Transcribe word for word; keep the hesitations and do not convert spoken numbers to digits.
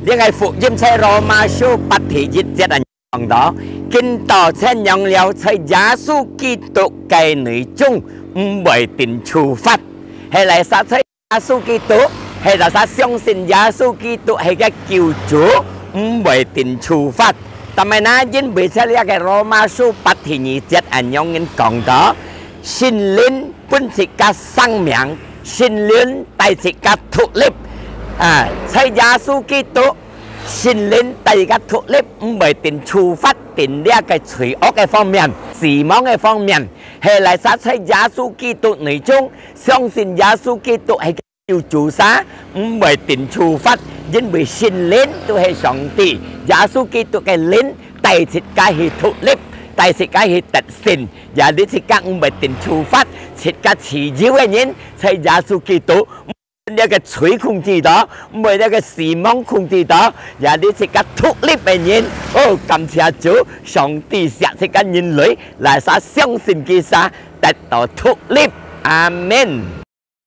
這个福音在羅馬書八第一節恁講到：「今到這樣了，在耶穌基督个內中，毋會定處罰。」係哪儕在耶穌基督，係哪儕相信耶穌基督係个救主，毋會定處罰。但係呢，因為在這个羅馬書八第二節恁樣講到：「聖靈分自家生命，聖靈帶自家脫離。」啊，在耶穌基督，聖靈帶自家脫離，毋會定處罰，定這个罪惡个方面、死亡个方面。係哪儕在耶穌基督內中，相信耶穌基督係救主儕，毋會定處罰，因為聖靈就係上帝，耶穌基督个靈帶自家去脫離，帶自家去得勝，也你自家毋會定處罰，自家自由个人，在耶穌基督，毋會這个罪控制到，毋會這个死亡控制到，也你自家獨立个人。哦，感謝主，上帝惜自家人類，哪儕相信佢儕，得到獨立。阿門。